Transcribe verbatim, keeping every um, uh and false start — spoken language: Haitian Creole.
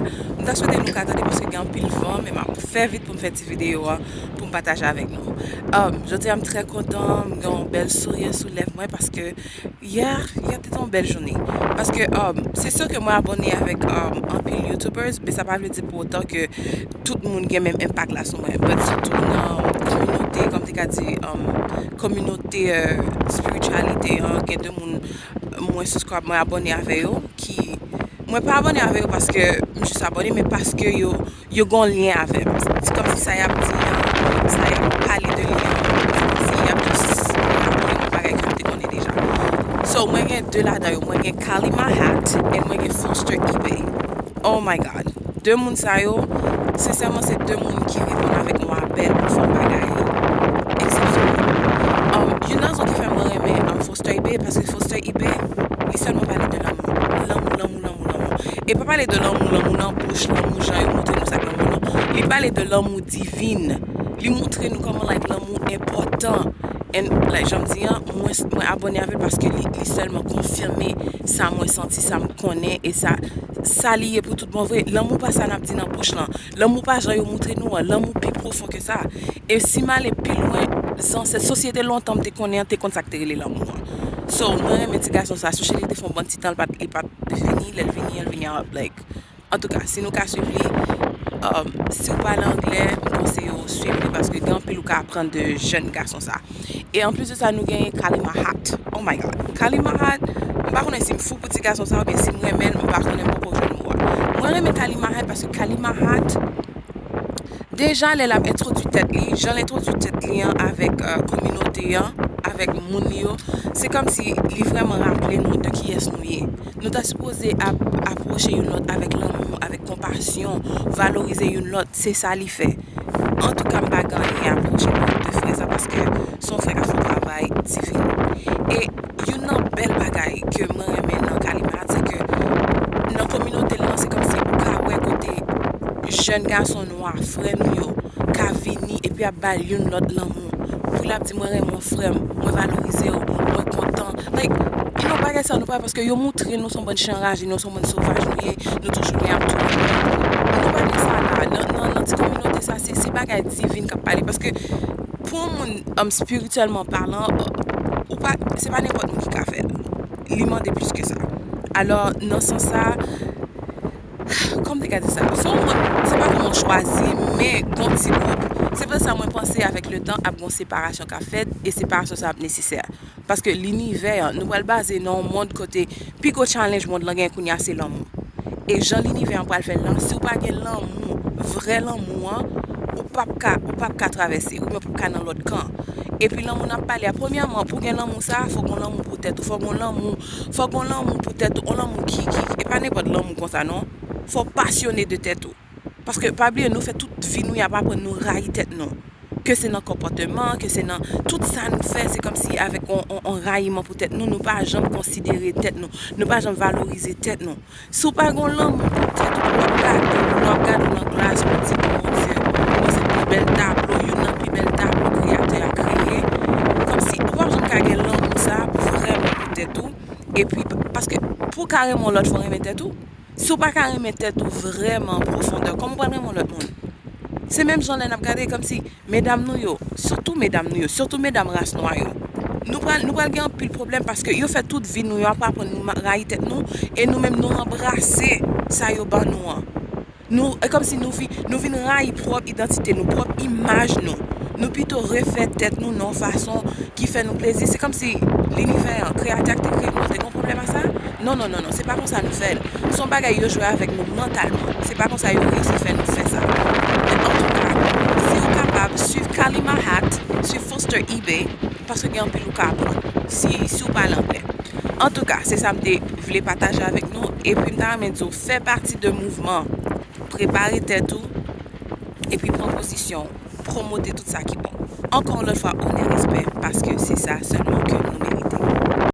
M ta swete nou ka tande paske gen anpil van, men m ap fè vit pou m fè ti videyo a pou m pataje avèk nou. Um, jodi a m trè kontan, m gen yon bèl souri sou lèv mwen paske yè, yè te yon bèl jounen. Paske um, se si ke mwen abòne avèk um, anpil YouTubers, men sa pa vle di pou otan ke tout moun gen menm enpak la sou mwen. But sitou nan kominote, kòm te ka di, um, kominote uh, spiritualite an, gen de moun mwen subscribe, mwen abòne avè yo, ki mwen pa abòne avè yo paske m jis abòne, men paske yo yo gon lyen avè m. Se kòmsi sa y ap di an, sa y ap pale de li an, se kòmsi y ap jis raple yon bagay ke m te konnen deja. So, mwen gen de ladan yo, mwen gen Kali Mahat and mwen gen Foster eBay. Oh my God. De moun sa yo, sensèman, se de moun ki reponn avèk yon apèl pou fè yon bagay eksepsyonèl. Um, youn nan rezon ki fè mwen renmen um, Foster eBay, paske Foster eBay, li sèlman pale de lanmou. Lanmou, lanmou, lanmou, lanmou. E pa pale de lanmou, lanmou nan bouch, lanmou jan yo montre nou sa k lanmou, non. Li pale de lanmou divin. Li montre nou kòman, like, lanmou enpòtan. And, like, jan m di an, mwen, mwen abòne avè l paske li, li sèlman konfime sa mwen santi, sa m konnen, e sa, sa li ye pou tout bon vre. Lanmou pa sa n ap di nan bouch lan. Lanmou pa jan yo montre nou an. Lanmou pi pwofon ke sa. E si m ale pi lwen, zansèt, sosyete lontan m te konnen an, te konn sa k te rele lanmou an. So, mwen renmen ti gason sa. Sou chili te fè yon bon ti tan, li pa t, li pa t vini, lè l vini an, l vini an, like, antouka, si nou ka swiv li, um, si w pale anglè, m konseye w swiv li paske gen anpil ou ka aprann de jèn gason sa. E anplis de sa, nou genyen Kali Mahat. Oh my God. Kali Mahat, m pa konnen si m fou pou ti gason sa oubyen si m renmen l, m pa konnen, m poko jwenn mo a. Mwen renmen Kali Mahat paske Kali Mahat, deja lè l ap entwodui tèt li, jan l entwodui tèt li an avèk uh, kominote an, avèk moun li yo, se kòmsi li vrèman raple nou de kiyès nou ye. Nou ta sipoze ap apwoche youn lòt avèk lanmou, avèk konpasyon, valorize youn lòt, se sa li fè. Antouka, m pa gen anyen apwoche de, de frè sa paske se yon frè k ap fè yon travay divin. E youn nan bèl bagay ke mwen renmen nan Kali Mahat, se ke nan kominote l lan, se kòmsi ou ka wè kote jèn gason nwa, frè nou yo, ka vini epi ap bay youn lòt lanmou. Pou l ap di, "Mwen renmen w, frè m, mwen valorize w, mwen kontan." Like, you know, bagay sa nou pa wè paske yo montre nou se yon bann chen anraje, nou se yon bann sovaj nou ye, nou toujou gen ap touye. Nou pa gen sa la. Nan, nan, nan ti kominote sa, se, se bagay divin k ap pale. Paske pou yon moun, um, espirityèlman palan, ou pa, se pa nenpòt moun ki ka fè l. Li mande plis ke sa. Alò, nan sans sa, kòm te ka di sa, se yon moun, se pa kòman w chwazi, men gon ti gwoup. Se pou sa mwen panse avèk le tan ap gon separasyon k ap fèt, e separasyon sa ap nesesè. Paske linivè an, nou pral baze nan yon mond kote pi gwo challenge mond lan gen kounye a se lanmou. E jan linivè an pral fè l lan, si w pa gen lanmou, vrè lanmou an, ou p ap ka, ou p ap ka travèse, oubyen ou p ap ka nan lòt kan. Epi lanmou n ap pale a, premyèman, pou gen lanmou sa, fò gon lanmou pou tèt ou, fò gon lanmou, fò gon lanmou pou tèt ou, on lanmou ki, ki, e pa nenpòt lanmou konsa non. Fò w pasyone de tèt ou. Paske pa bliye, nou fè tout vi nou y ap aprann nou rayi tèt nou. Ke se nan konpòteman, ke se nan tout sa nou fè, se kòmsi avèk on, on, on rayiman pou tèt nou, nou pa janm konsidere tèt nou, nou pa janm valorize tèt nou. Si w pa gen lanmou pou tèt ou, w ap gade w, w ap gade w nan glas, w ap di, "Mon Dye, mwen se pi bèl tablo, youn nan pi bèl tablo Kreyatè a kreye." Kòmsi ou p ap janm ka gen lanmou sa a pou vrèman pou tèt ou. Epi, paske pou w ka renmen yon lòt, fò w renmen tèt ou. Si w pa ka renmen tèt ou vrèman an pwofondè, kòman w pral renmen yon lòt moun? Se menm jan lè n ap gade kòmsi medam nou yo, sitou medam nou yo, sitou medam ras nwa yo, nou pral, nou pral gen anpil pwoblèm paske yo fè tout vi nou, yo ap aprann nou ma-, rayi tèt nou, e nou menm nou anbrase sa yo ban nou an. Nou, e kòmsi nou vi-, nou vin rayi pwòp idantite nou, pwòp imaj nou. Nou pito refè tèt nou nan yon fason ki fè nou plezi. Se kòmsi linivè an, kreyatè a k te kreye nou an, te gen yon pwoblèm a sa? Non, non, non, non, se pa konsa nou fè l. Se yon bagay yo jwe avèk nou mantalman. Se pa konsa yo reyisi fè nou fè sa. Men antouka, si w kapab, swiv Kali Mahat, swiv Foster eBay, paske gen anpil ou ka aprann si, si w pale anglè. Antouka, se sa m te vle pataje avèk nou, epi m ta renmen di w, fè pati de mouvman an. Prepare tèt ou, epi pran pozisyon w, pwomote tout sa ki bon. Ankò yon lòt fwa, onè, respè, paske se sa sèlman ke nou